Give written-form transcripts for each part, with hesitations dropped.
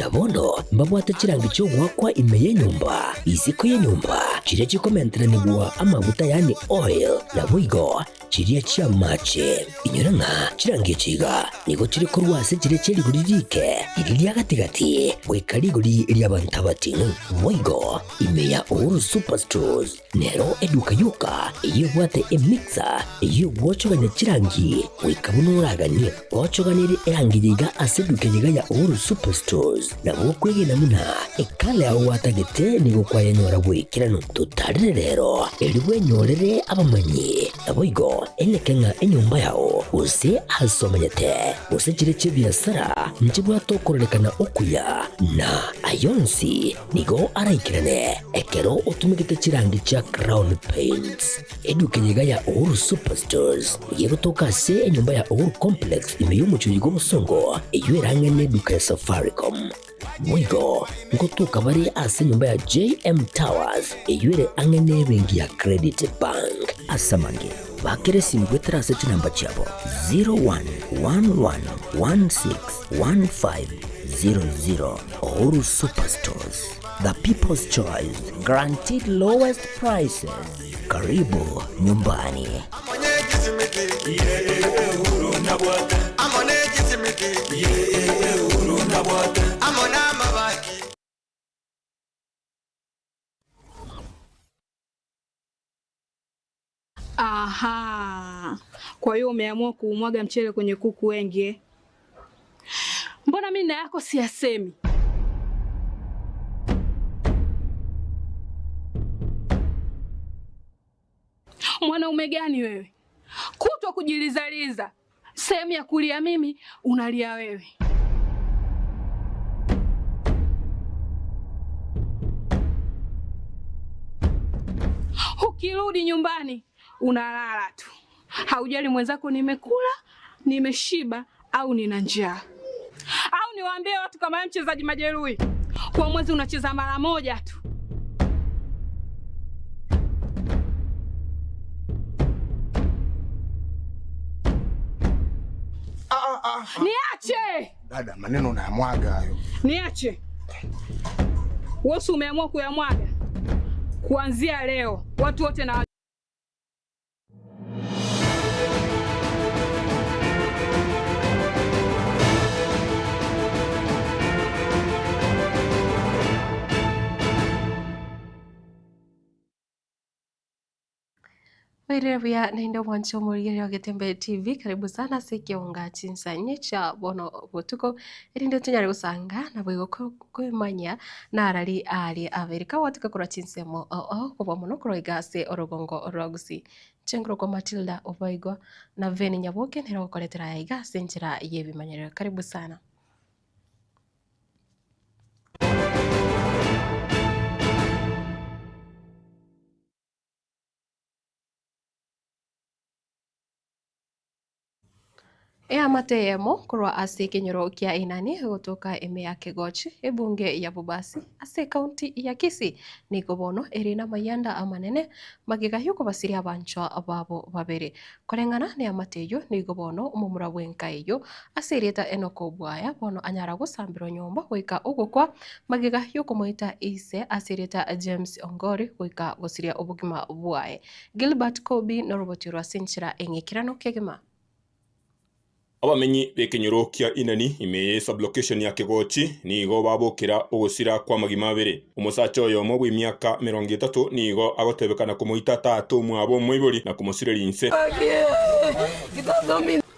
Na bono mbabwate chirangi chi'ogoakwa ime y'enyomba, isiko y'enyomba, chiria chikomenteranigwa amaguta yaani oil, naboigo chiria chi'amache. Inyora ng'a chirangi echi iga nigo chire korwa ase chiria chie rigori riike, riria ria gati-gati, goika rigori ri'abanto abating'u. Boigo ime ya Uhuru Superstores nero eduka yoka eyio ebwate emixer eyio egwochogania chirangi goika buna oraganie. Gochoganirie erangi eye iga ase eduka eye iga ya Uhuru Superstores, nabo okwegena buna ekala yao gwatagete nigo kwayenyora bw'ekeranu. Totarire rero, erio bwenyorere abamanyi, naboigo eneke ng'a enyomba yao, gose aase omenyete, gose chiria chi'ebiasara nchibwate okororekana okuya, na ay'onsi nigo araikerane ekero otumegete chirangi chia Crown Paints. Eduka eye iga ya Uhuru Superstores nigo egotoka ase enyomba ya Uhuru Complex ime y'omochie oyio bw'obosongo, eyio erang'e neduka ya Safaricom. Boigo ngotoka bare ase enyomba ya JM Towers eyio ere ang'e nebenki ya Credit Bank. Ase amange, bakera esimi goetera ase chinamba chiabo 0111161500. Uhuru Superstores, the people's choice, guaranteed lowest prices. Karibu nyumbani. Aha, kwa hiyo umeamua kuumwaga mchele kwenye kuku wengi eh? Mbona mimi na yako siyasemi? Mwanaume gani wewe? Kutwa kujilizaliza, sehemu ya kulia mimi unalia wewe. Ukirudi nyumbani unalala tu, haujali mwenzako nimekula, nimeshiba au nina njaa. Au niwaambie watu kama wewe mchezaji majeruhi, kwa mwezi unacheza mara moja tu. Niache! Dada, maneno unayamwaga hayo. Niache. Wewe si umeamua kuyamwaga? Kuanzia leo watu wote na Oire buya naende omwanche omorigereria o Getembe TV, karibu sana ase ekeonga chinsanye chia bono botuko, erinde tonyare gosanga naboigo koemanya narari aria abere. Kagwatuka korwa chinsemo ao ao kobua mono korwa iga ase orogongo rwa Gusii. Inche nkorokwa Matilda Obaigwa na Veni Nyaboke nere ogokoretera aya iga ase enchera y'ebimanyerero. Karibu sana. Eamate eyemo korwa ase ekenyoro kia Inani gotoka ime ya Kegochi, ebunge ya Bobasi ase ekaunti ya Kisii nigo bono ere namayianda amanene magega y'okobasiria abanchwa babo babere. Koreng'ana neamate eyio nigo bono omomura bw'enka eyio ase erieta Enock Obwaya bono anyara gosambirwa nyomba goika ogokwa magega y'okomoita ise ase erieta James Ongori goika gosiria obogima bwaye. Gilbert Kobi noroboti rwa ase enchera eng'ekeranu kegima. Abamenyi b'ekenyoro kia Inani ime ye sublocation ya Kegochi nigo babokera ogosira kw'amagima abere. Omosacha oyomo bw'emiaka emerongo etato nigo agotebekana komoita tata omwabo omoibori na komosireria inse.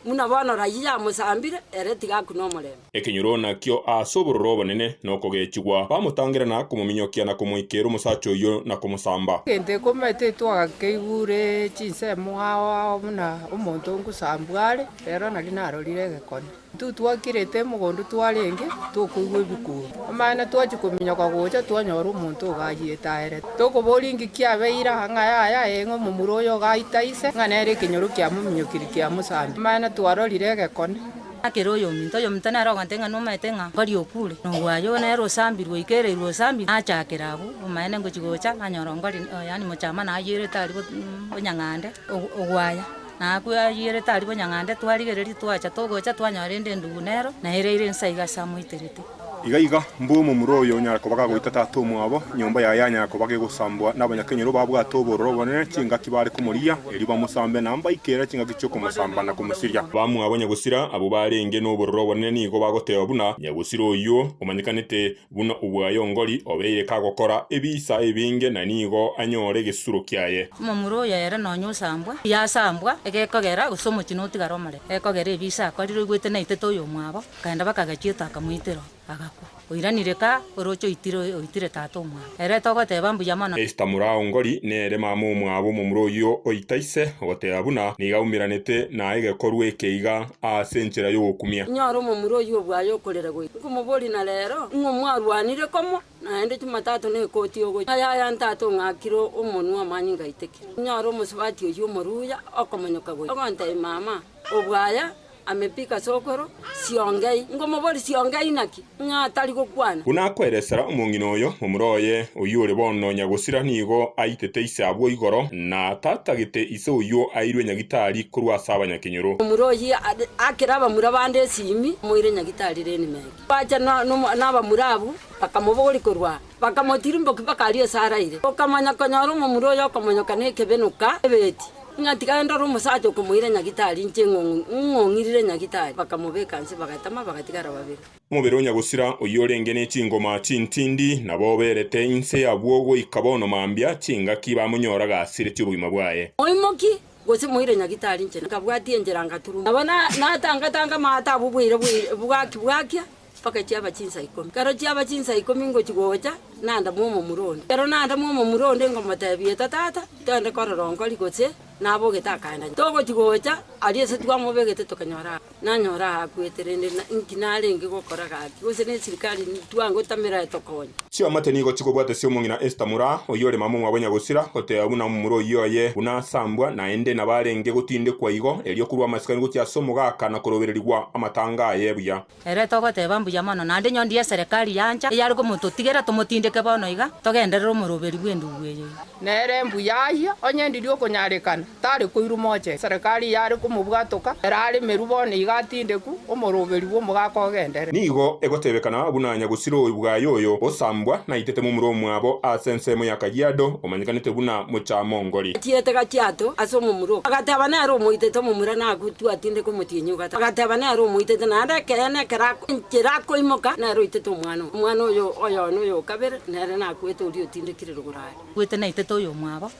Buna bono raia yamosambire, ere tiga akune omorembe. Ekenyoro nakio aase obororo obonene na okogechigwa, bamotangera na komominyokia na komoikeera omosacha oyio na komosamba. Egento ekomete twagakeigure chinsemo ao ao buna omonto ngosambwa are, rero nario narorire egekone. Intwe twakirete mogondo twarenge, tokoigwa ebikuro. Amaene twachia kominyoka gocha twanyora omonto iga ayiete aerete. Tokoboria inki kiabeire aa ng'a yaya ee ng'a omomura oyo iga aita ise, ng'a nere ekenyoro kiamominyokirie kiamosambia. Amaene twarorire egekone. Akere oyominto, oyominto nere ogontebia ng'a nomaete ng'a nkori okure, na ogwaye oo nere osambirwe oikereirwe osambirwe, nachakera abwo, omaene ngochia gocha, nanyora ongori yaani mochama nayierete aria bonyang'ande, ogwaya. Nakwo ayierete aria bonyang'ande twarigereria twacha togocha twanyora ende endugu nero, na ere ere inse aiga ase amoiterete. Iga iga, mbwe omomura oyo onyare koba gagoita tata omwabo, nyomba yaye yanyara koba gegosambwa nabanyakenyoro babwate obororo obonene chingaki bare komoria, erio bamosambe na mbaikere chingaki chi'okomosamba na komosiria. Bamwabo nyagosira abwo barenge nobororo obonene nigo bagoteba buna nyagosira oyio omanyekanete buna obwaye ongori obeire kagokora ebisa ebinge na nigo anyore egesusuro kiaye. Omomura oyo ere nonya osambwa, yasambwa, egekogera gose omochie notigare omorembe, egekogera ebisa akorire oigwete naitete oyomwabo. Akaenda bakagachieta akamoitera, agakwa. Oiranire ka, oroche oitire oitire tata omwabo. Ere togoteba mbuya mono. Esther Murao Ngori nere mama omwabo omomura oyio oita ise, ogoteba buna nigo aumeranete na egekorwa eke iga ase enchera y'ogokumia. Inyore omomura oyio obwaye okorera goika nkomoborie na rero, ng'o mwarwanire komo? Naende Jumatatu nekoti ogocha. Ayaya ntata ong'akire omonwa amanyinga aitekire. Inyore omosubati oyio omoruya okomonyoka goika ogontebia mama, obwaya Amepika sokoro, siongei. Nkomobori siongei naki, ng'a atari gokwana. Buna akoeresera omong'ina oyo, momura oye, oyio ore bono nyagosira nigo aitete ise abwo igoro, na tatagete ise oyio airwe nyagitari korwa ase abanyakenyoro. Momura oyio akere abamura bande esimi, amoire nyagitari Renimeki. Bacha nabamura abwo, bakamobogoria korwa aa, bakamotirimbokia mpaka aria ase araire. Okamanya konyora omomura oyo okomonyoka nekebenuka ebeti. Ng'a tiga ndore omosacha okomoira nyagitari inche ng'ong'irire nyagitari. Bakamobeka inse, bagatama, bagatigara babere. Omobere o nyagosira oyio orenge ne chingoma chintindi, nabo oberete inse abwo goika bono mambia, chingaki bamonyora gasiretie obogima bwaye. Moimokie, gose moire nyagitari inche nkabwatia enchera ngaturuma. Nabo natanga-tanga amato abwo bwaira bwaki bwakia, Mpaka chiaba chinsa ikomi. Ekero chiaba chinsa ikomi ngochia gocha, nanda mw'omomura onde. Ekero nanda mw'omomura onde nkomotebia, Eta tata, togende korora onkori gose nabogete akaenda. Togochia gocha aria ase twamobegete tokanyora aa, nanyora aa akwete rende inki narenge gokora gaki, gose ne esirikari twangotamera etokonye. Chiamate nigo chikobwatesia omong'ina Esther Muraa, oyio ore mama omwabo nyagosira, goteba buna omomura oyio oye buna asambwa, naende nabo arenge gotindekwa igo, erio korwa amasikani gochia ase omogaka na korobererigwa amatanga aye buya. Ere togoteba mbuya mono, naende inwe eserekari yancha eyare komototigera tomotindeke bono iga, togenderere omoroberi bw'endugu eye iga. Nere mbuya ayio, onye ndiria okonyarekana, tare koirwa mochenu. Eserekari yare komobwatoka, ere aremerwe bono iga atindeku, omoroberi bw'omogaka ogenderere. Nigo egotebekana buna nyagusira bwaye oyo osambwa naitete momura omwabo ase ensemo ya Kajiado, omanyekanete buna Mochaamongori. Achiete gachiato ase omomura oo, agateba nere omoitete omomura nagutwe atindeke omotienyi o gatato. Agateba nere omoitete naende ekeene ekero enchera akoimoka nere oitete omwana oo. Omwana oyo oyone oyo o kabere nere nakwete oria otindekire rogoro aria. Akwete naitete oyomwabo,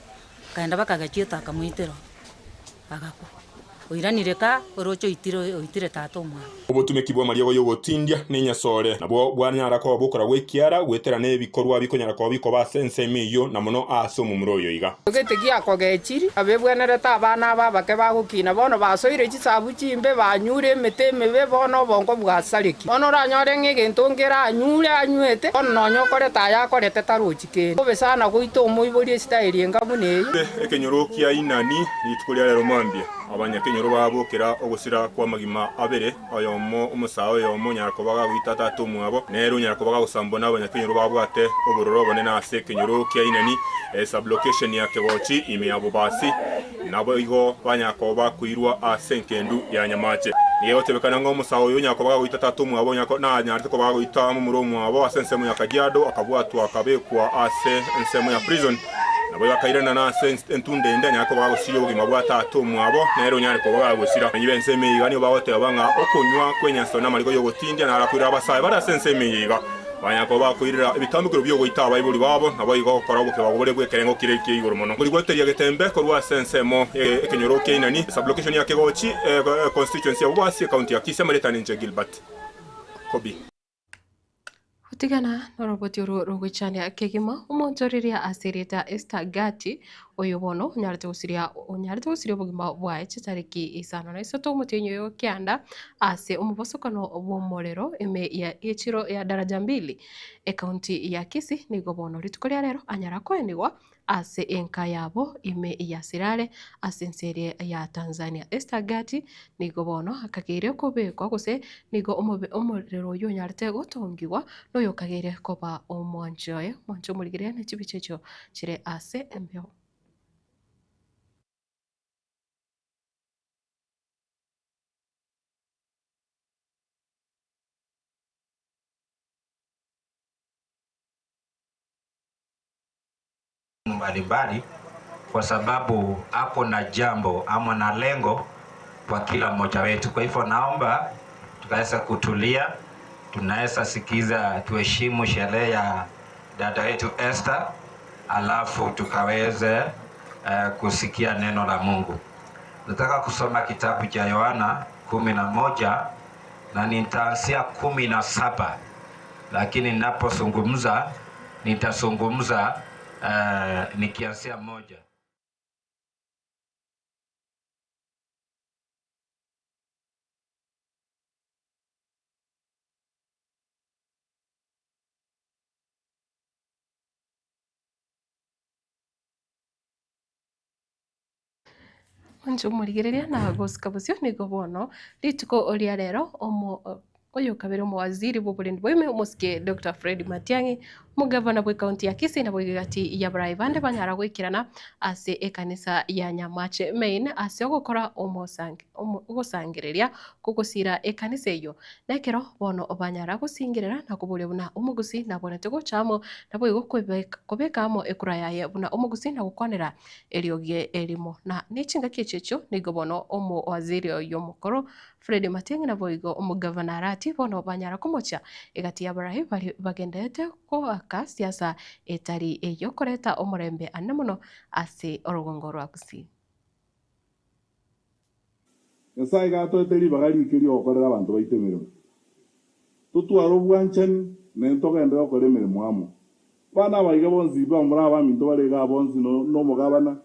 akaenda bakagachia akamoitera agakwa. Oiranire ka, oroche oitire oitire tata omwabo. Obotumeki bw'amariogo y'ogotindia na enyasore nabwo bwanyara koba bokora gw'ekiara goetera nebikorwa bikonyara koba bikoba ase ensemo eyio na mono ase omomura oyo iga. Egete giakogechiri, abebwenerete abana aba abake bagokina, bono basoire chisabu chimbe, banyure emete emebe, bono obongo bwasarekire. Bono oranyore ng'a egento nkeranyure anywete, bono nonya okorete aya akorete tarochi kende. Bobe sana goita omoibori esitaeli enga buna eye. Ekenyoro kia Inani rituko ria rero mambia. Abanyakenyoro babokera ogosira kw'amagima abere, oyomo omosae oyomo onyara koba gagoita tata omwabo, nere onyara koba gagosambwa nabanyakenyoro babwate obororo obonene ase ekenyoro kia Inani, esublocation ya Kegochi, ime ya Bobasi. Naboigo banyara koba bakoirwa ase enkendu ya Nyamache. Nigo egotebekana ng'a omosae oyo onyara koba gagoita tata omwabo nanyarete koba gagoita momura omwabo ase ensemo ya Kajiado, akabwatwa akabekwa ase ensemo ya prison. Naboigo akairana ase entunda ende anyare koba gagosiria obogima bwa tata omwabo, nere onyare koba gagosira. Abamenyi b'ensemo eye iga nigo bagoteba ng'a okonywa kw'enyansa namariko y'ogotindia narakoirere abasae bare ase ensemo eye iga. Banyare koba bakoirera ebitambokero bi'ogoita abaibori babo, naboigo gokora obokebago bore bw'ekerengo kire ekia igoro mono. Bori gweteria getembe korwa ase ensemo y'ekenyoro kia Inani, Sub-location ya Kegochi, Constituency ya Bobasi, Ecounty ya Kisii, Amaretani ninche Gilbert Kobi. Gotigana noroboti oro rogoichania kegima, omonto riria ase erieta Esther Gati, oyo bono onyarete gosiria onyarete gosiria obogima bwaye chitariki isano na isato omotienyi oyo kianda ase omobosokano bw'omorero ime ya echiro ya Daraja Mbili, ekaunti ya Kisii, nigo bono rituko ria rero anyara koenigwa ase enka yabo ime ya Sirare ase ense eria ya Tanzania. Esther Gati nigo bono akageire kobekwa gose nigo omobe omorero oyio onyarete gotongigwa noyokageire koba omwanchi oye. Omwanchi omorigereria ne chibicha echio chire ase embeo. mbalimbali, kwa sababu ako na jambo ama na lengo kwa kila mmoja wetu. Kwa hivyo naomba tukaweza kutulia, tunaweza sikiza, tuheshimu sherehe ya dada yetu Esther, alafu tukaweze kusikia neno la Mungu. Nataka kusoma kitabu cha Yohana 11 na nitaanzia 17, lakini ninapozungumza nitazungumza nikianzia 1. Onche omorigereria na gosika bosio nigo bono rituko ria rero omo oyo kabere omowaziri bwa oborendi bwaime omosike Dr. Fred Matiang'i omogavana bwa ekaunti ya Kisii na boigati ya Braai bande banyara goikerana ase ekanisa ya Nyamache Main ase ogokora ogosangereria kogosira ekanisa eyo nekero bono banyara gosingerera na koboria buna omogusi nabonete gochamo naboigo kobeka amo ekura yaye buna omogusi na gokwanera eriogi erimo na nechingaki echiechio nigo bono omowaziri oyo omokoro Fred Matiang'i naboigo omogavana Arati bono banyara komocha egati ya Braai bari bagendete goaka siasa etari eyo koreta omorembe ane mono ase orogongo rwa Gusii. Nyasaye gatoete ribaga rike riogokorera abanto baito emeremo. Totware obwanchani, naende togenderere gokora emeremo amo. Abana abaiga bonsi bamura abaminto bare igaa bonsi na omogabana,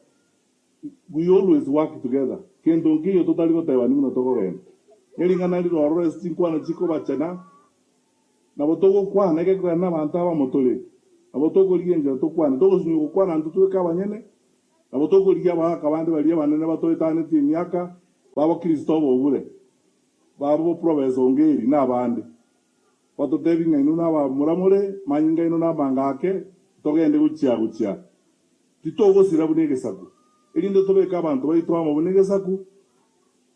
we always work together. Kento nkeiyo totari gotebani buna tokogenda. Nering'ana rire ororo ase chinkwana chikobachana, nabo togokwana egekogera na abanto abamo tore. Nabo tokorigia enchera tokwane, togosinywa gokwana intwe tweka abanyene, nabo tokorigia abagaaka bande baria abanene batoetanetie emiaka, babo Kristo obobure, babo Professor Ongeri na abande. Batotebi ng'a inwe nabamura more, manyinga aino namanga ake, togende gochia gochia. Titogosira buna egesaku, erinde tobeke abanto baito amo buna egesaku,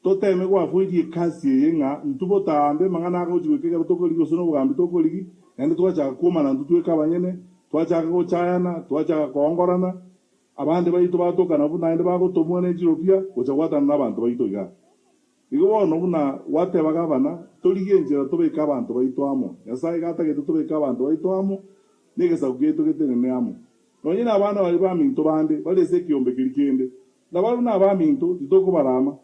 toteme goafoiria ekasi eye ng'a intwe botambe amang'ana agochia goika ekero tokorigia gose nobogambi tokorigia, naende twachaka kwomana intwe tweka abanyene, twachaka gochayana, twachaka koongorana, abande baito batokana buna naende bagotomwa ne chiropia gocha gwatana nabanto baito igaa. Igo bono buna gwateba gavana, torigie enchera tobeke abanto baito amo. Nyasae iga atagete tobeke abanto baito amo, na egesaku giaito getenene amo. Nonye nabana baria baminto bande bare ase ekeombe keria kende, nabarabwo nabaminto, titokobarama.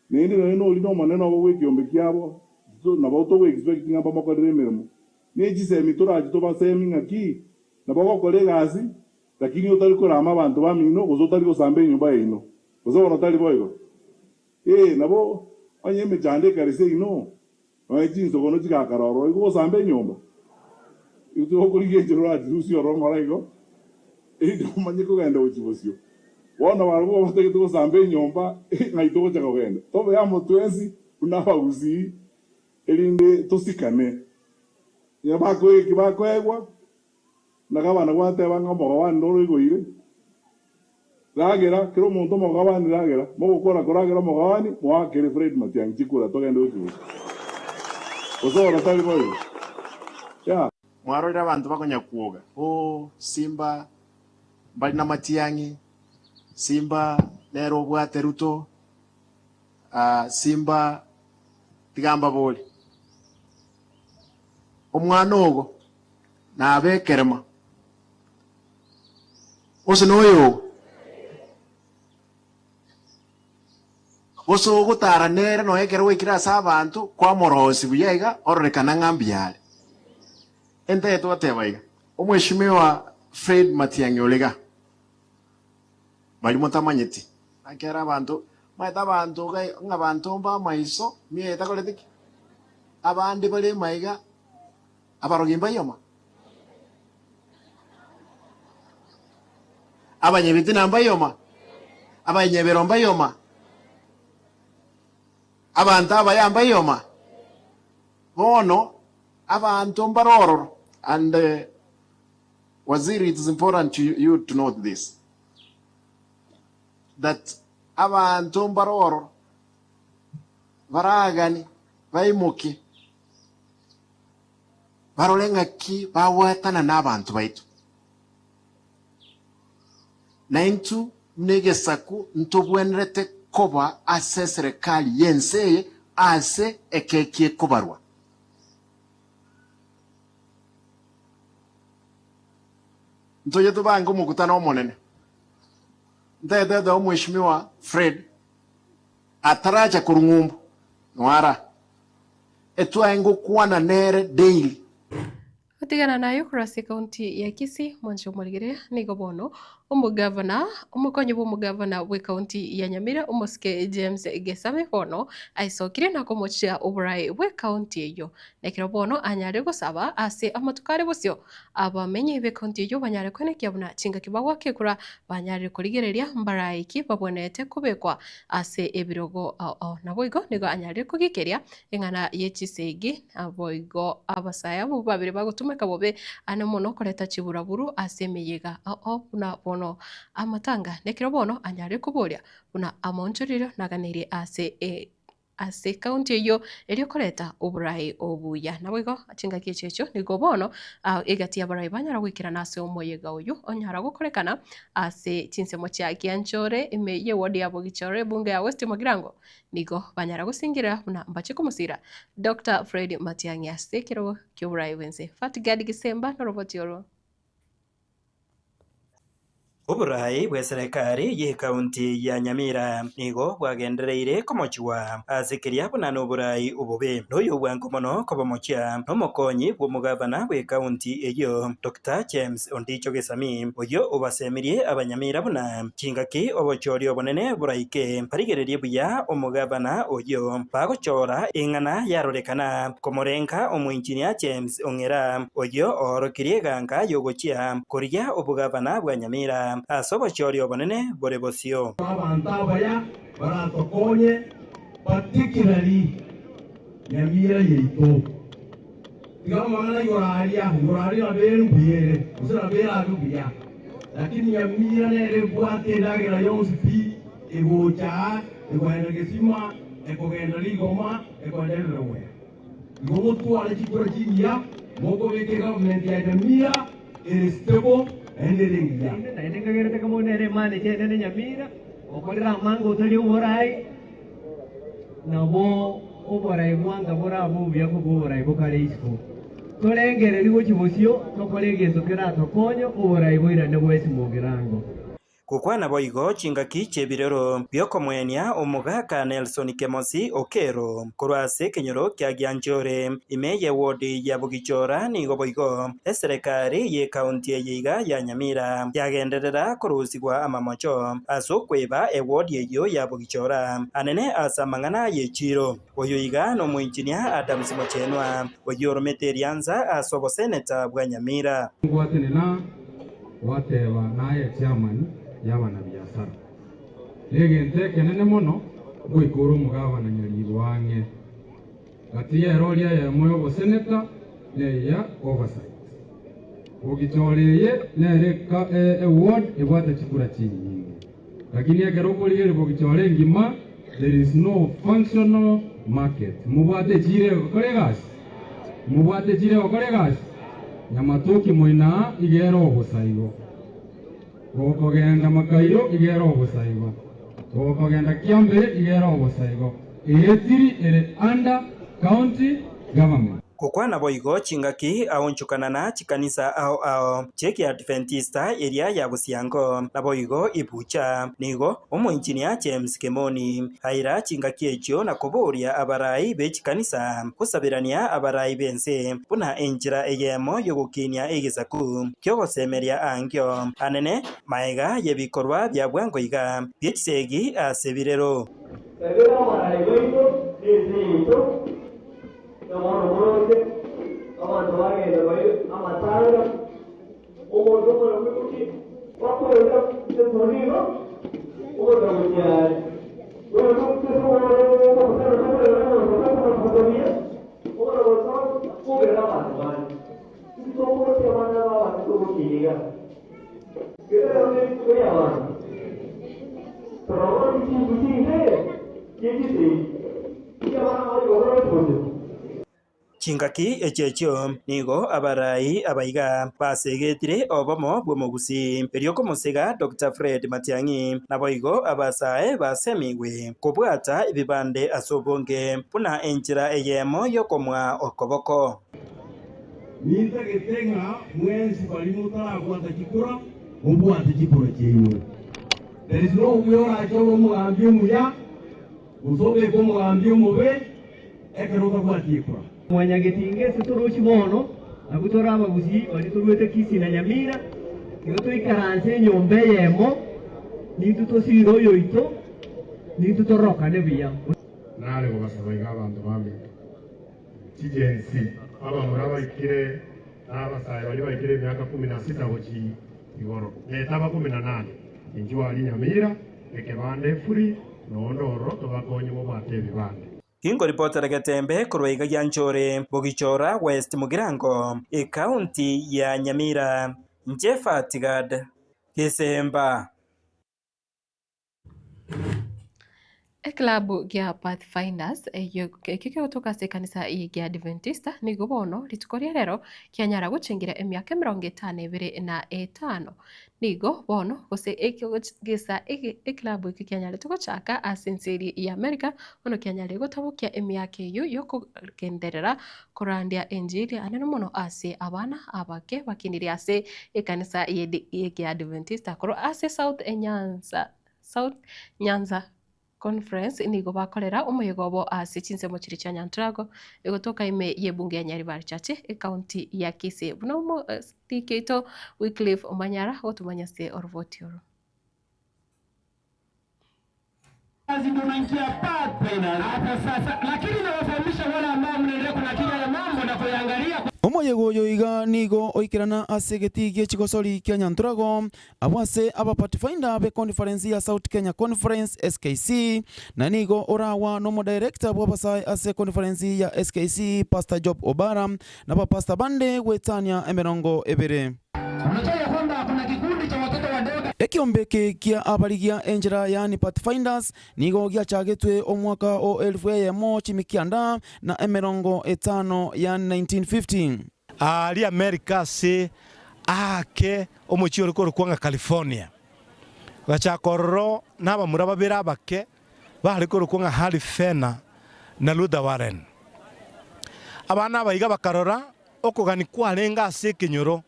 Naende nonye noria nomonene obo bw'ekeombe kiabo, nabo togoexpect ng'a mbamokorere emeremo. Ne chisemi torache tobasemi ng'aki, nabo ogokora egasi, lakini otari korama abanto bamino, gose otari gosamba enyomba yaino. Gose bono tari boigo? Ee, nabo onye emechando ekare seino, nonya chinsogono chigakara ororo, igo ogosamba enyomba. Igo togokorigia enchera orachirusie ororo ng'ora igo, erinde omanye kogenda gochia bosio. Bono barabwo batagete gosamba enyomba, ng'ai togocha kogenda? Tobe amo twensi buna abagusii, erinde tosikane. Onye bakoegwa eki bakoegwa, na gavana gwateba ng'a omogabane noro oigoire, ragera, kera omonto omogabane ragera, mogokora koragera omogabane, moakere Fred Matiang'i chikura togende gochia bosio. Gose bono tari boigo? Yeah. Mwarorire abanto bakonyakwoga, Oh, Simba mbari namatiang'i, Simba nere obwate Ruto, ah, Simba tiga mbabore. Omwana ogo nabe ekerema, gose noyo ogo, gose ogotara nere nonya ekero gwaikire ase abanto kwamorosia buya iga ororekana ng'a mbuya are. Entagete goteba iga, Omweshimiwa Fred Matiang'i ore iga, baria motamanyeti, naki ere abanto, omanyete abanto iga ng'a abanto mba amaiso, mioyo etakoreti ki? Abande bare maiga, abarogi mbayoma, abanyabitina mbayoma, abanyabero mbayoma, abanto abaya mbayoma. Bono abanto mbare ororo and Waziri it is important to you to note this that abanto mbare ororo baragani baimoke barore ng'aki bagwatana na abanto baito. Naintwe buna egesaku ntobwenerete koba ase eserekari y'ense eye ase ekeki ekobarwa. Ntoche tobange omokutano omonene. Ntaetete Omweshimiwa Fred ataracha korwa ng'umbu, noara. Etwae ngokwana nere daily. Gotigana naye korwa ase ekaunti ya Kisii, mwanche omorigereria, nigo bono omogavana, omokonyi bw'omogavana bw'ekaunti ya Nyamira omosike James Gesabe bono aisokire na komochia oborai bw'ekaunti eyio. Nekero bono anyare gosaba ase amatuko are bosio abamenyi b'ekaunti eyio banyare koenekia buna chingaki bagoaka ekura banyarire korigereria mbarai ki babwenerete kobekwa ase ebirogo ao ao. Naboigo nigo anyarire kogikeria Eng'ana ye chisegi, naboigo abasae abwo babere bagotumeka bobe ane mono koreta chiburaburu ase emeyega ao buna bono amatanga. Nekero bono anyare koboria buna amoonchorerio naganeirie ase ase ekaunti eyio erio koreta oborai obuya. Naboigo chingaki echi echio nigo bono egati y'abarai banyara goikerana ase omoyega oyio onyara gokorekana ase chinsemo chia Kianchore ime y'eward ya Bogichore ebunge ya West Mugirango. Nigo banyara gosingira buna mbache komosira Doctor Fred Matiang'i ase ekerogo ki'oborai bw'ense. Fatgard Gisemba noroboti orwo. Oborai bw'eserekari y'ekaunti ya Nyamira nigo bwagendereire komochigwa ase keria buna noborai obobe, noyo bwango mono kobomochia nomokonyi bw'omogavana bw'ekaunti eyio Doctor James Ondicho Gesami, oyio obasemirie Abanyamira buna Chingaki obochori obonene boraike, barigererie buya omogabana oyio bagochora ing'ana yarorekana komorenga omoinjinia James Ong'era, oyio oorokirie eganka y'ogochia korigia obogabana bwa Nyamira ase obochori obonene bore bosio. Abanto abaya baratokonye, particularly Nyamira yaito. Tiga amang'ana igoro aria, igoro aria nabo ere mbuya ere, gose nabo erabe buya, lakini Nyamira nere ebwate endagera yonsi pi egocha aa, ekogenda gesima, ekogenda rigoma, ekogenda everywhere. Igo motware chikura chingiya, mokobeka egovernment ya Nyamira ere stable naende ere engiya. Naende nkagerete kama nere emanager enene Nyamira, okorire amange otari oborai. Nabo oborai bwanka borabe obuya kobua oborai bokare isiko. Torengererie gochia bosio, tokore egento keratokonye oborai boirane bw'esimogerango. Gokwana boigo chingaki chi'ebirero bi'okomoenia omogaka Nelson Kemosi Okero korwa ase ekenyoro kia Gianchore ime y'ewodi ya Bogichora nigo boigo eserekari y'ekaunti eye iga ya Nyamira yagenderera korusigwa amamocho ase okweba ewodi eyio ya Bogichora anene ase amang'ana y'echiiro. Oyo iga nomoinjinia Adams Mochenwa, oyio oromete eriansa ase oboseneta bwa Nyamira. Ngwatenena gwateba naye chairman y'abanabiasara. Negento ekenene mono goika ore omogabana nyaribo ang'e. Gati y'erori eyemo y'oboseneta neya oversight. Bogichora eye nere eward ebwate chikura chinyinge. Lakini ekero okorigereria bogichora engima there is no functional market. Mobwate echiro egokora egasi? Mobwate echiro egokora egasi? Nyamatoki moino aa iga ere obosa igo. Gokogenda Makairo iga ere obosa igo. Gokogenda Kiambere iga ere obosa igo. Eye tiri ere under county government. Gokwana boigo chingaki aonchokanana chikanisa ao ao chi'Ekiadventista eria ya Busiango, naboigo Ibucha. Nigo omoinjinia James Kemoni aira chingaki echio na koboria abarai be chikanisa gosaberania abarai b'ense buna enchera eyemo y'ogokinia egesaku ki'ogosemeria ankio anene maega y'ebikorwa bia bwango iga bie chisegi ase ebirero. Egera abarai baito na ense yaito, na bono moroche abanto bagenda bare amatanga, omonto omoremu ki bakoenda esonigo ogocha gochia are. Chingaki echiechio nigo abarai abaiga basegetire obomo bw'omogusii erio komosega Doctor Fred Matiang'i, naboigo abasae basemigwe kobwata ebibande ase obonge buna enchera eyemo y'okomoa okoboko. Nintagete ng'a mwensi baria motarabwata chikura, mobwate chikura chiaino. There is no way orache ore omogambi omuya, gose obeke omogambi omobe, ekero otabwati ekura. Mwanyagetinga ase torochi bono, abwo tore abagusii baria toruete Kisii na Nyamira, igo toikaranse enyomba eyemo, nintwe tosire oyoito, nintwe tororokane buya. Nare gobasaba iga abanto baminto, Chigen Z, abamura baikire na abasae baria baikire emiaka kumi na sita gochia igoro, na etaba kumi na nane, inchuo aria Nyamira, ekebanda efuri, na onde ororo tobakonye mobwate ebibande. Ginkoripotera Getembe korwa iga Gianchore, Bogichora, West Mugirango, Ekaunti ya Nyamira. Inche Fatigad Gesemba. Eklabu gia Pathfinders eyio ekio kegotoka ase ekanisa eye gia Adventista nigo bono rituko ria rero kianyara gochengera emiaka emerongo etano ebere na etano. Nigo bono gose ekio gesa eklabu ekio kianyarete gochaka ase ense eria ya America bono kianyarire gotabokia emiaka eyio yokogenderera korandia enchili anene mono ase abana abake bakinire ase ekanisa eye y'Ekiadventista korwa ase South Nyanza South Nyanza Conference nigo bakorera omoyega obo ase chinsemo chiria chia Nyantrago egotoka ime y'ebunge ya Nyaribari Chache ecounty ya Kisii. Buna omosiki oito Wycliffe Omanyara ogotomanya ase oroboti oro. Omoyega oyo iga nigo oikerana ase egetii gie chigosori kia Nyanturago, abwo ase abapathfinder be conference ya South Kenya Conference, SKC, na nigo oragwa nomodirector bw'abasae ase conference ya SKC Pastor Job Obara na abapastor bande goetania emerongo ebere. Ekiombe eke kia abarigia enchera yaani Pathfinders nigo giachagetwe omwaka o elfu eyemo chimikianda na emerongo etano yaani 1950. Aaria Amerika ase aake omochie ore korokwa ng'a California. Gachaka ororo nabamura babere abake bare korokwa ng'a Harry Fenner na Luther Warren. Abana aba iga bakarora okogania kwarenge ase ekenyoro,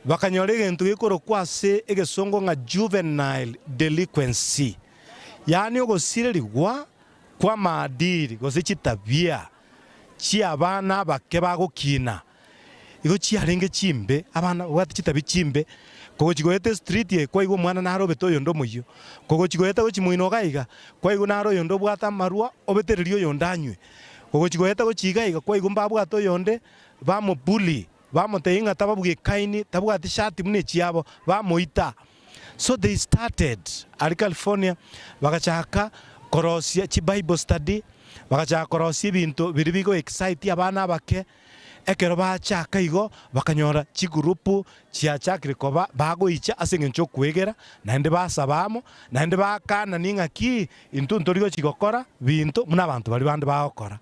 bakanyora egento gekorokwa ase egesongo ng'a juvenile delinquency, yaani ogosirerigwa kw'amaadili gose chitabia chi'abana abake bagokina. Igo chiarenge chimbe, abana babwate chitabi chimbe, kogochia goeta estreet eye kwaigwa omwana nare obete oyonde omoyio, kogochia goeta gochia moino iga iga, kwaigwa nare oyonde obwate amarwa obetererie oyonde anywe, kogochia goeta gochia iga iga kwaigwa mbabwate oyonde bamobully, bamotebia ng'a tababwekaini, tabwati shati buna echiabo, bamoita. So they started aria California, bagachaka korosia chibible study, bagachaka korosia ebinto biria bigo excite abana abake, Ekero bachaka igo, bakanyora chigurupu chiachakire koba bagoicha ase engencho y'okwegera, naende basaba amo, naende baakanania ng'aki intwe ntori gochia gokora binto buna abanto baria bande bagokora.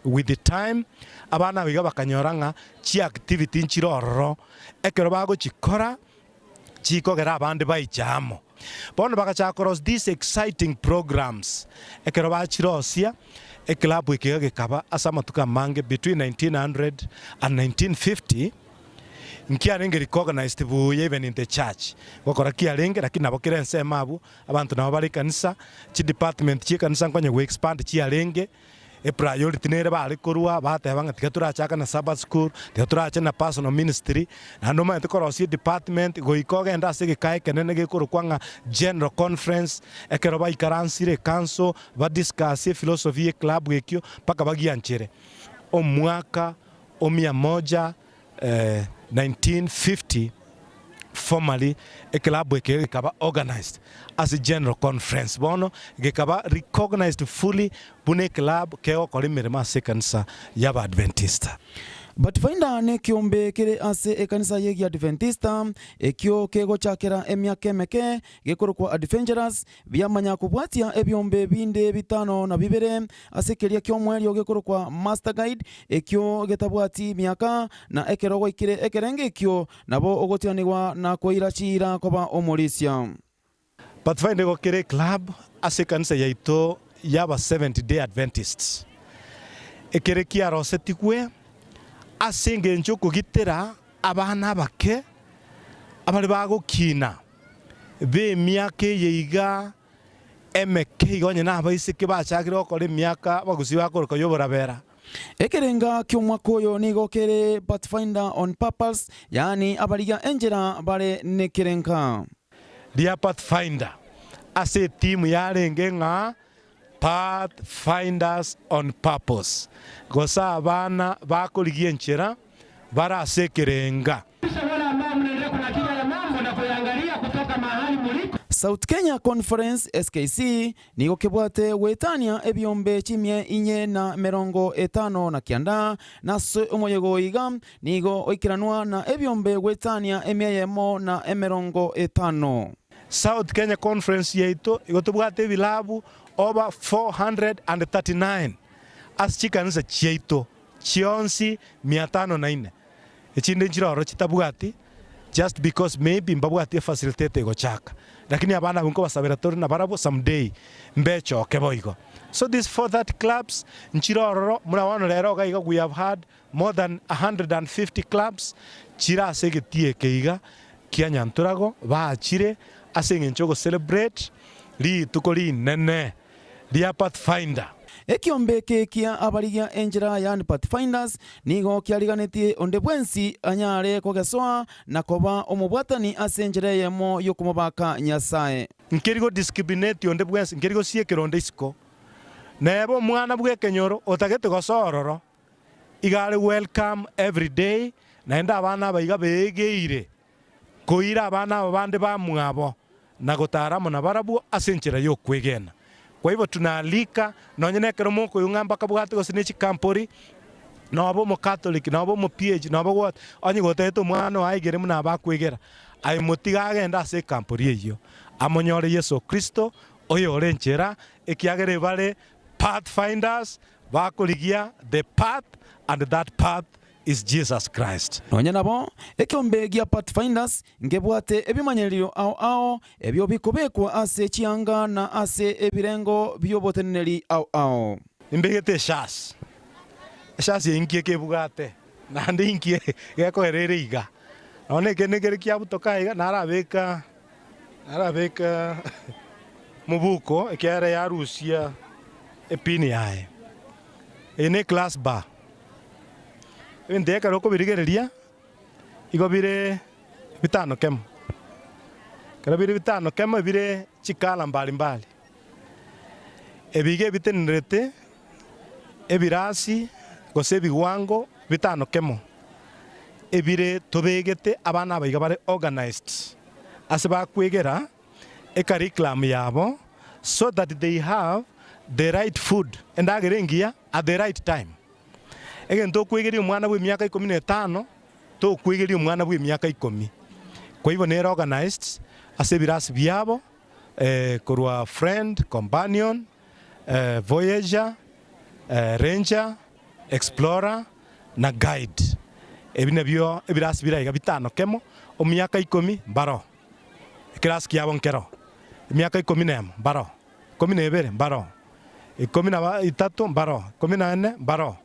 With the time, abana aba iga bakanyora ng'a chiactivity nchire ororo, ekero bagochikora, chikogera abande baicha amo. Bono bagachaka korosia these exciting programs. Ekero bachirosia, eclub eke iga gekaba ase amatuko amange between 1900 and 1950, nkiarenge recognized buya even in the church. Gokora kiarenge lakini nabo kera ensemo abwo, abanto nabo bare ekanisa, chidepartment chia ekanisa nkonya go expand chiarenge. Epriority nere bare korua bateba ng'a tiga torachake na Sabbath school, tiga torache na personal ministry, naende omanyete korosia edepartment goika ogende ase egeka ekenene gekorokwa ng'a general conference, ekero baikaransire ecouncil, badiscuss ephilosophy ye eclub ekio mpaka bagianchere. Omwaka o mia moja 1950 formally eclub eke gekaba organized ase general conference bono gekaba recognized fully buna eclub kegokora emeremo ase ekanisa y'Abadventista. Pathfinder nekiombe kere ase ekanisa y'Egiadventista, ekio kegochakera emiaka emeke, gekorokwa Adventurers, biamanya kobwatia ebiombe binde bitano na bibere ase keria ki'omoerio gekorokwa Master Guide, ekio getabwati miaka, na ekero gwaikire ekerengo ekio nabo ogotianigwa na koira chiira koba omorisia. Pathfinder igo kere eclub ase ekanisa yaito y'aba Seventh Day Adventists. Ekere kiarosetigwe ase engencho okogitera abana abake abare bagokina b'emiaka eye iga emeke iga onye nabaiseke bachakire gokora emiaka abagusii bakoroka y'oborabera. Ekerenga ki'omwaka oyo nigo kere Pathfinder on Purpose, yaani abarigia enchera bare nekerenga. Ria Pathfinder ase etimu yarenge ng'a Pathfinders on Purpose, gose abana bakorigia enchera bare ase ekerenga. South Kenya Conference, SKC, nigo kebwate goetania ebiombe chimia inye na 59, na ase omoyega oyo iga nigo oikeranwa na ebiombe goetania emia eyemo na 50. South Kenya Conference yaito igo tobwate ebilabu over 439 ase chikanisa chiaito chionsi 504. Echinde nchire ororo chitabwati just because maybe mbabwati efacilitator egochaka lakini abana abwo nkobasabera tore nabarabwo someday mbechoke boigo. So these 430 clubs nchire ororo buna bono rero iga iga we have had more than 150 clubs chire ase egetii eke iga kia Nyanturago baachire ase eng'encho yogo celebrate rituko rinene ria Pathfinder. Ekiombe eke kia abarigia enchera yaani Pathfinders nigo kiariganetie onde bwensi anyare kogesoa na koba omobwatani ase enchera eyemo y'okomobaka Nyasae. Nkeri go discriminate onde bwensi, nkeri gosiekera onde isiko. Neba omwana bw'ekenyoro otagete gosoa ororo, iga are welcome every day, naende abana aba iga beegeire koira abana aba bande bamwabo na gotaara amo nabarabwo ase enchera y'okwegena. Kwa hivyo tunaalika nonye nekero mokoigwa ng'a mbakabwate gose ne chikampori, nobe omokatoliki, nobe omo-PH, nobe what, onye gotagete omwana oo aegere buna abakwegera, aye motige agende ase ekampori eyio, amonyore Yeso Kristo, oyore enchera, ekiagera ebare pathfinders, bakorigia the path and that path is Jesus Christ. Nonya nabo, ekeombe gia Pathfinders ngebwate ebimanyererio ao ao ebio bikobekwa ase chianga na ase ebirengo bi'oboteneneri ao ao. Nimbegete eshasi, eshasi eye inki ekebwate, naende inki gekoera ere iga. Nonya na ekende nkere kiabutoka iga, narabeka narabeka mobuko ekiagera yarusia epini yaye. Eye ne eclass bar. Ebinto ekero okobirigereria, igo bire bitano kemo. Ekero bire bitano kemo bire chikala mbali mbali. Ebi iga ebitenenerete ebirasi gose ebigwango bitano kemo, ebire tobegete abana aba iga bare organised ase bakwegera ecurriculum yabo so that they have the right food, endagera engiya at the right time. Egento okwegeria omwana bw'emiaka ikomi na etano, tokwegeria omwana bw'emiaka ikomi. Kwa hivyo nere organised ase ebirasi biabo korwa friend, companion, voyager, ranger, explorer na guide. Ebi nabio ebirasi bire aiga bitano kemo, omiaka ikomi mbaro, ekerasi kiabo nkero, emiaka ikomi na emo mbaro. 12 mbaroo, 13 mbaroo, 14 mbaroo,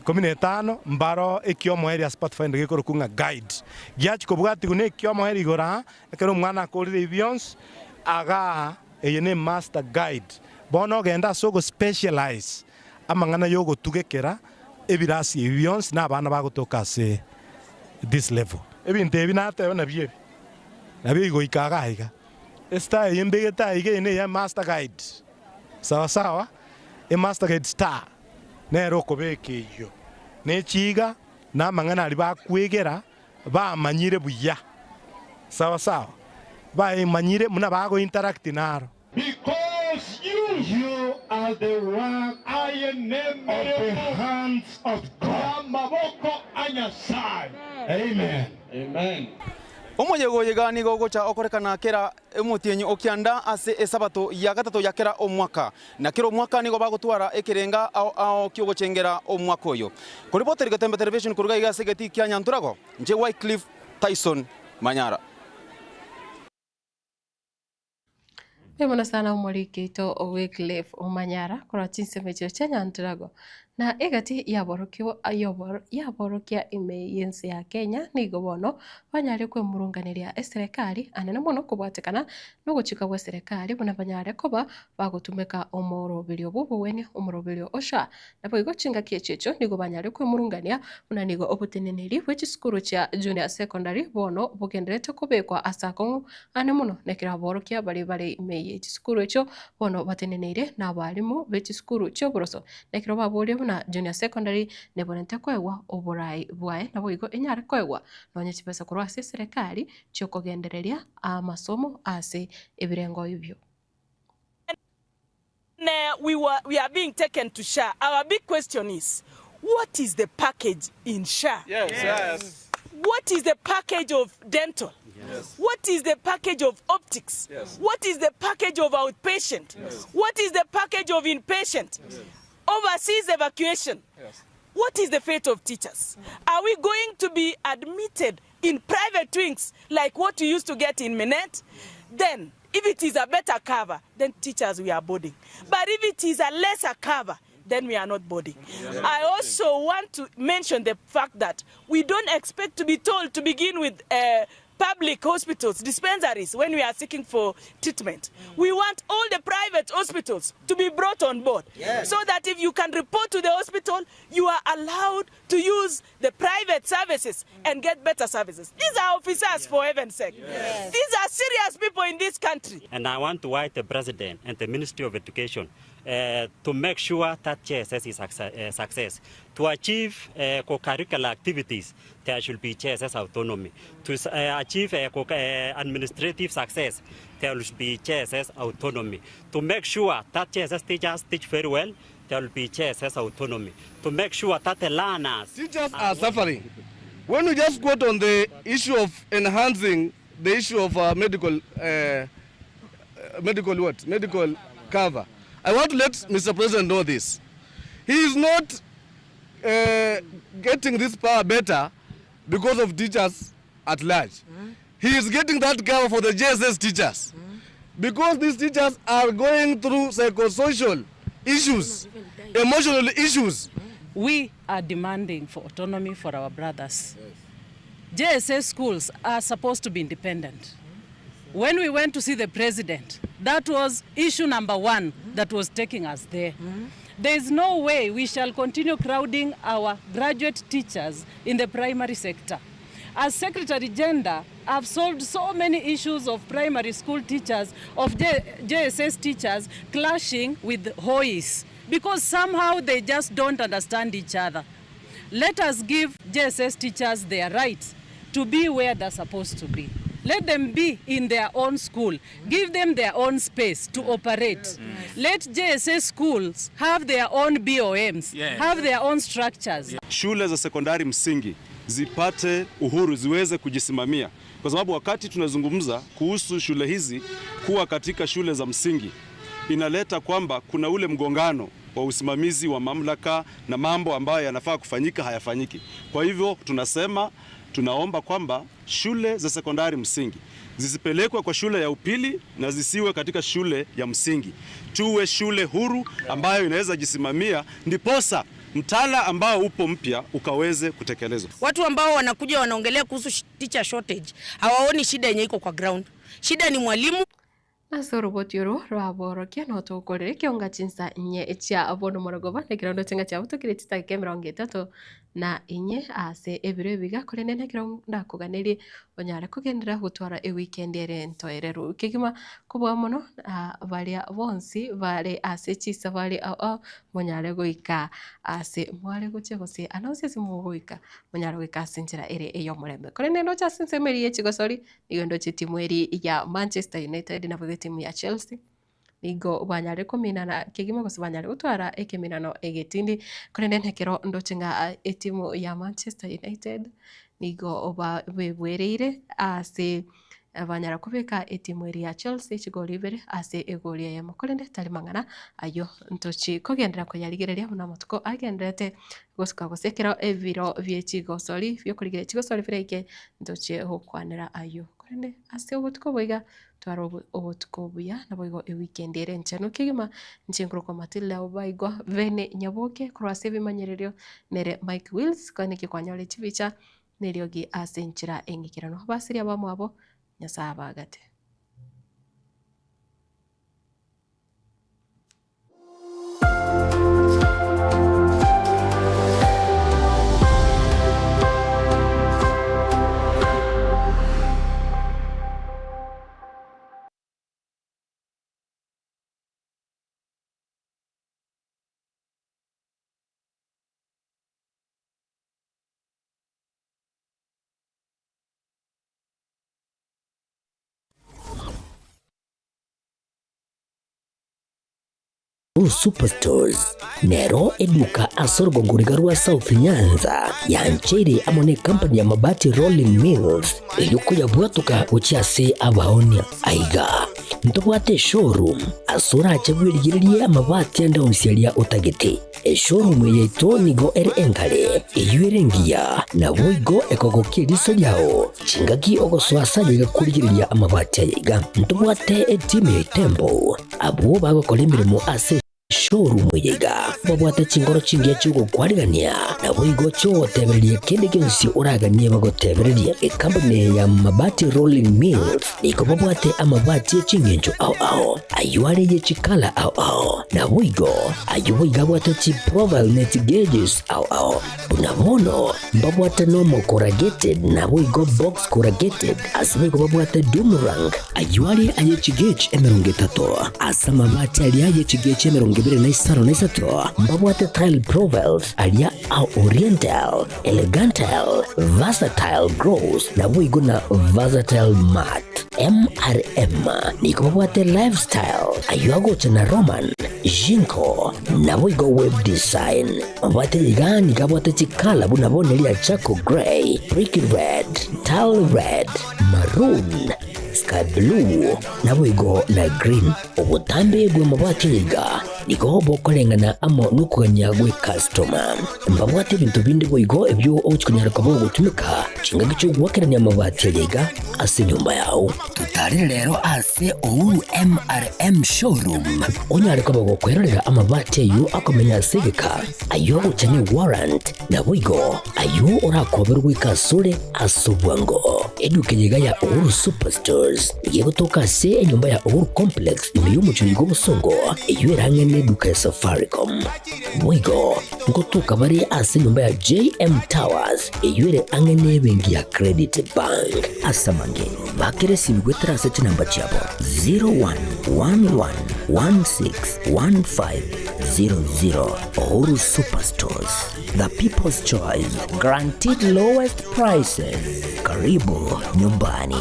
15 mbaroo ekiomoerio ase Pathfinder gekorokwa ng'a Guide. Giachia kobwatigwa na ekiomoerio igoro aa, ekero omwana akorire ebi bionsi, agaa eye ne Master Guide. Bono ogende ase ogospecialize amang'ana yogotugekera ebirasi ebi bionsi na abana bagotoka ase this level. Ebinto ebi nateba nabio ebi, nabio igoika igaa iga. Estar eye mbegete aiga eye neya master guide sawa sawa e master guide star nere okobeka eyio ne chiga na amang'ana aria bakwegera bamanyire buya sawa sawa baemanyire buna bago interact naro. Because you. are the work Aye of the nemeremo hands of God. y'amaboko a Nyasaye. Amen. Amen. Omoyega oyo iga nigo ogocha okorekana kera omotienyi o kianda ase Esabato ya gatato ya kera omwaka, na kera omwaka nigo bagotwara ekerenga ao ao ki'ogochengera omwaka oyo. Koripoteri Getembe Television koruga iga ase egetii kia Nyanturago, inche Wycliffe Tyson Manyara. Mbuya mono sana omoriki oito Wycliffe Omanyara korwa chinsemo echio chia Nyanturago. Na egati y'aborokigwa y'aborokia ime y'ense ya Kenya nigo bono banyare kwemurunganeria eserekari anene mono kobwatekana nogochika gw'eserekari buna banyare koba bagotumeka omoroberio bw'obogwenia omoroberio o SHA. Naboigo chingaki echio echio nigo banyare kwemurungania buna nigo oboteneneri bwe chisukuru chia Junior Secondary bono bogendererete kobekwa ase akong'u ane mono nekero aborokia baria bare ime ye chisukuru echio bono bateneneire nabarimu be chisukuru chi'oboroso. Nekero baboria buna Junior Secondary neborente koegwa oborai bwaye naboigo enyare koegwa nonya chibesa korwa ase eserekari chiokogendereria amasomo ase ebirengo ebio. We were we are being taken to SHA our big question is what is the package in SHA? Yes. Yes. What is the package of dental? Yes. What is the package of optics? Yes. What is the package of outpatient? Yes. What is the package of inpatient? Yes. Overseas evacuation? Yes. What is the fate of teachers? Are we going to be admitted in private wings like what you used to get in Minet? Then, if it is a better cover, then teachers we are boarding. But if it is a lesser cover, then we are not boarding. I also want to mention the fact that we don't expect to be told to begin with uh, public hospitals, dispensaries, when we are seeking for treatment. We want all the private hospitals to be brought on board Yes. so that if you can report to the hospital, you are allowed to use the private services and get better services. These are officers, for heaven's sake. These are serious people in this country. And I want to write the President and the Ministry of Education to make sure that JSS is success. To achieve co-curricular activities, there should be JSS autonomy. To achieve administrative success, there should be JSS autonomy. To make sure that JSS teachers teach very well, there will be JSS autonomy. To make sure that the learners... Teachers are suffering. When we just got on the issue of enhancing the issue of medical, medical what? Medical cover. I want to let Mr. President know this. He is not getting this power better because of teachers at large. He is getting that cover for the JSS teachers. Because these teachers are going through psychosocial issues, emotional issues. We are demanding for autonomy for our brothers. JSS schools are supposed to be independent. When we went to see the president, that was issue number one that was taking us there. There is no way we shall continue crowding our graduate teachers in the primary sector. As Secretary Gender, I've solved so many issues of primary school teachers, of JSS teachers clashing with HOIs, because somehow they just don't understand each other. Let us give JSS teachers their right to be where they're supposed to be. Let them be in their own school. Give them their own space to operate. Let JSS schools have their own BOMs, have their own structures. Shule za sekondari msingi zipate uhuru, ziweze kujisimamia, kwa sababu wakati tunazungumza kuhusu shule hizi kuwa katika shule za msingi, inaleta kwamba kuna ule mgongano wa usimamizi wa mamlaka na mambo ambayo yanafaa kufanyika hayafanyiki. Kwa hivyo tunasema, tunaomba kwamba shule za sekondari msingi zisipelekwe kwa shule ya upili na zisiwe katika shule ya msingi. Tuwe shule huru ambayo inaweza jisimamia, ndiposa mtaala ambao upo mpya ukaweze kutekelezwa. Watu ambao wanakuja wanaongelea kuhusu teacher shortage hawaoni shida yenye iko kwa ground. Shida ni mwalimu. Ase oroboti oro rwaborokia no tokorere kionga chinsa nye chia bono morogoba nekero ndoche chia butokire chitageka 34 ase ebiro ebiga korende nekero ndakoganerie onyare kogendera gotwara eweekend ere ntoereru kegima kobua mono baria bonsi bare ase chisafari ao monyare goika ase mware gochia gose anonsi ase mogoika monyare goika ase enchera ere ey'omorembe korende ndoche ase ensemo eria ya chigosori nigo ndoche etimu eri ya Manchester United nabo timu ya Chelsea Nigo banyare kominana kegima gose banyare gotwara ekeminano egetindi. Korende nekero ndoche ng'a etimu ya Manchester United nigo bebwereire ase banyara kobeka etimu eria ya Chelsea chigori ibere ase egori eyemo. Korende tari mang'ana ayio ntochi kogenderera koyarigereria buna amatuko agendererete gosuka gose ekero ebiro bie chigosori biokorigereria chigosori biraike ntochie gokwanera ayio. Korende ase obotuko obo iga Twara obotuko obuya, naboigo ewikendi ere enchenu kegima. Inche nkorokwa Matilda Obaigwa Bene Nyaboke korwa ase ebimanyererio nere Mike Wills koeneki kwanyore chibicha neriogi ase enchera eng'ikeranu. Abasiri abamwabo Nyasae abagate. Uhuru Superstores nero eduka ase orogongo riga rwa South Nyanza yancheire amo ne company ya Mabati Rolling Mills eyio koyabwatoka gochia ase abaonia. Aiga ntobwate eshowroom ase orache bwerigererie amabati ande onsi aria otagete. Eshowroom eye yaito nigo ere engare, eyio ere engiya, naboigo ekogokia eriso riao chingaki ogosoa ase ayaiga korigereria amabati ayaiga. Ntobwate etimu ya Itembo Abwo bagokora emeremo ase eshowroom eye iga babwate chinkoro chingiya chi'ogokwarigania, naboigo chi'ogotebereria kende gionsi oraganie bagotebererie. Ekampuni eye ya Mabati Rolling Mills nigo babwate amabati e ching'encho ao ao, ayio are ye chikala ao ao, naboigo ayio boigo abwate chiprofile ne chigeges ao ao. Buna bono mbabwate nomo corrugated naboigo box corrugated, ase boigo babwate doom rank, ayio are aye chigauge 30, ase amabati aria aye chigauge 25, mbabwate tile profiles aria a oriental, elegantile, versatile gloss, naboigo na versatile matte. MRM nigo babwate lifestyle, ayio agocha na Roman, Jinko, naboigo web design. Mabwate iga nigo abwate chikala buna bono eria charcoal grey, brick red, tile red, maroon, sky blue, naboigo na green. Obotambe bw'amabati aya iga nigo bokoreng'ana amo nokogania gw'ekastoma. Mbabwate ebinto binde boigo ebio ogochia konyara koba ogotumeka chingaki chi'ogoakerania amabati aya iga ase enyomba yao. Totarere rero ase Uhuru MRM Showroom onyare koba gokwerorera amabati ayio akomenya ase egeka, ayio agocha ne warrant, naboigo ayio orakoberwe goika asore ase obwango. Eduka eye iga ya Uhuru Superstores nigo egotoka ase enyomba ya Uhuru Complex ime y'omochie oyo bw'obosongo eyio ere ang'e neduka ya Safaricom. Boigo ngotoka bare ase enyomba ya JM Towers eyio ere ang'e nebenki ya Credit Bank. Ase amange, bakera esimi goetera ase chinamba chiabo 0111161500. Uhuru Superstores, the people's choice, guaranteed lowest prices. Karibu nyumbani.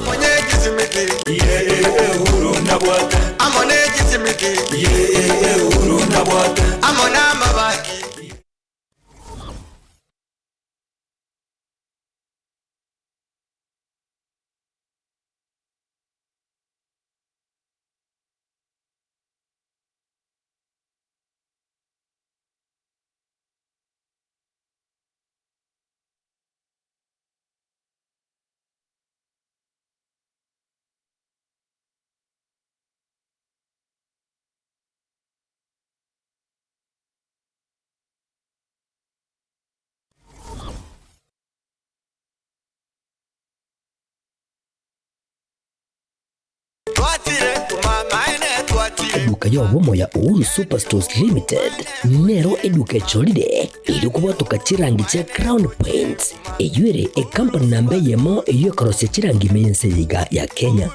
Eduka y'obomo ya Uhuru Superstores Limited nero eduka echorire erio kobwatoka chirangi chia Crown Paints, eyio ere ecompany namba eyemo eyio ekorosia chirangi ime y'ense eye iga ya Kenya.